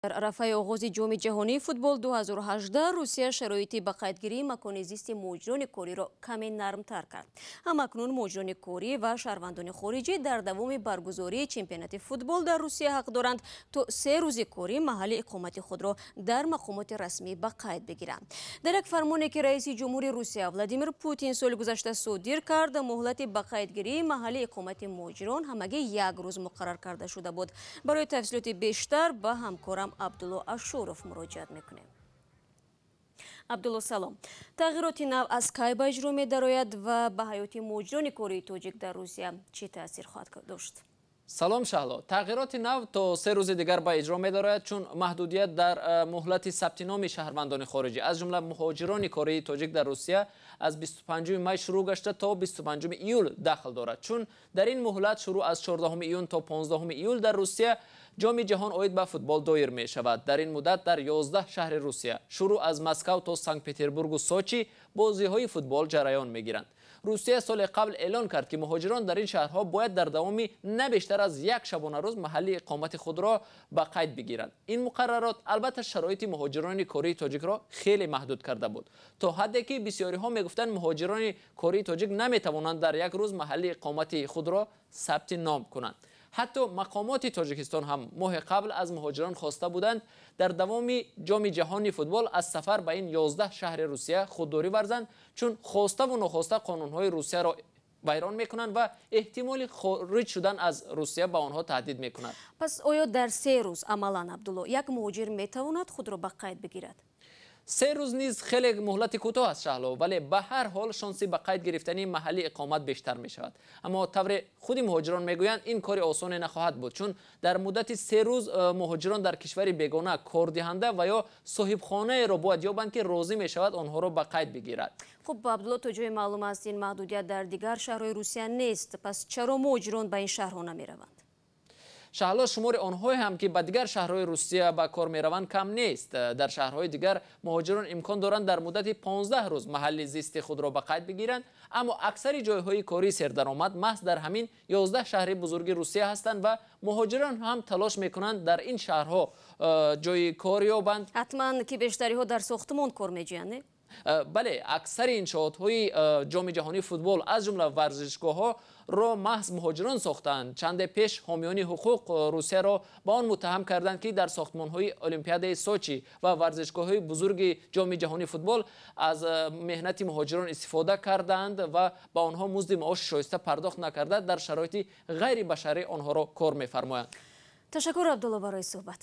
Дар арафаи оғози Ҷоми ҷаҳонии футбол 2018 Русия шароити ба қайдгирии макони зисти муҳоҷирони кориро каме нармтар кард. Ҳамакнун муҳоҷирони корӣ ва шаҳрвандони хориҷӣ дар давоми баргузории чемпионати футбол дар Русия ҳақ доранд, то 3 рӯзи корӣ маҳалли иқомати худро дар мақомоти расмӣ ба қайд бигиранд. Дар як фармоне, ки раиси ҷумҳури Русия Владимир Путин соли гузашта содир кард, муҳлати ба қайдгирии маҳалли иқомати муҳоҷирон ҳамагӣ як рӯз муқаррар карда шуда буд. Барои тафсилоти бештар ба ҳамкорам Абдулло Ашуров муроҷиат мекунем. Абдулло, салом. Тағйироти нав аз кай ба иҷро медарояд ва ба ҳаёти муҳоҷирони кории тоҷик дар Русия чӣ таъсир хоҳад дошт? Салом, Шаҳло. Тағйироти нав то 3 рӯзи дигар ба иҷро медарояд, чун маҳдудият дар муҳлати сабти номи шаҳрвандони хориҷӣ, аз ҷумла муҳоҷирони кории тоҷик дар Русия, аз 25 май шурӯъ гашта то 25 июл дахл дорад, чун дар ин муҳлат, шурӯъ аз 14 июн то 15 июл, дар Русия Ҷоми ҷаҳон оид ба футбол доир мешавад. Дар ин муддат дар 11 шаҳри Русия, шурӯъ аз Москав то Санкт Петербургу Сочи, бозиҳои футбол ҷараён мегиранд. Русия соли қабл эълон кард, ки муҳоҷирон дар ин шаҳрҳо бояд дар давоми на бештар аз як шабонарӯз маҳалли иқомати худро ба қайд бигиранд. Ин муқаррарот албатта шароити муҳоҷирони кории тоҷикро хеле маҳдуд карда буд, то ҳадде ки бисёриҳо мегуфтанд, муҳоҷирони кории тоҷик наметавонанд дар як рӯз маҳалли иқомати худро сабти ном кунанд. Ҳатто мақомоти Тоҷикистон ҳам моҳи қабл аз муҳоҷирон хоста буданд, дар давоми Ҷоми ҷаҳони футбол аз сафар ба ин 11 шаҳри Русия худдорӣ варзанд, чун хоставу нохоста қонунҳои Русияро вайрон мекунанд ва эҳтимоли хориҷ шудан аз Русия ба онҳо таҳдид мекунад. Пас оё дар 3 рӯз амалан, Абдулло, як муҳоҷир метавонад худро ба қайд бигирад? 3 рӯз низ хеле муҳлати кӯтоҳ аст, Шаҳло, вале ба ҳар ҳол шонси ба қайд гирифтани маҳалли иқомат бештар мешавад. Аммо тавре худи муҳоҷирон мегӯянд, ин кори осоне нахоҳад буд, чун дар муддати 3 рӯз муҳоҷирон дар кишвари бегона кордиҳанда ва ё соҳибхонаеро бояд ёбанд, ки розӣ мешавад онҳоро ба қайд бигирад. Хуб, Абдулло, то ҷое маълум аст, ин маҳдудият дар дигар шаҳрҳои Русия нест. Пас чаро муҳоҷирон ба ин шаҳрҳо намераванд? Шаҳло, шумори онҳое ҳам, ки ба дигар шаҳрҳои Русия ба кор мераванд, кам нест. Дар шаҳрҳои дигар муҳоҷирон имкон доранд дар муддати 15 рӯз маҳалли зисти худро ба қайд бигиранд, аммо аксари ҷойҳои кории сердаромад маҳз дар ҳамин 11 шаҳри бузурги Русия ҳастанд ва муҳоҷирон ҳам талош мекунанд, дар ин шаҳрҳо ҷойи кор ёбанд. Ҳатман ки бештариҳо дар сохтмон кор меҷӯянд, не? Бале, аксари иншоотҳои Ҷоми ҷаҳонии футбол, аз ҷумла варзишгоҳҳоро маҳз муҳоҷирон сохтаанд. Чанде пеш ҳомиёни ҳуқуқ Русияро ба он муттаҳам карданд, ки дар сохтмонҳои Олимпиадаи Сочи ва варзишгоҳҳои бузурги Ҷоми ҷаҳонии футбол аз меҳнати муҳоҷирон истифода кардаанд ва ба онҳо музди маоши шоиста пардохт накарда, дар шароити ғайрибашарӣ онҳоро кор мефармоянд. Ташаккур, Абдулло, барои суҳбат.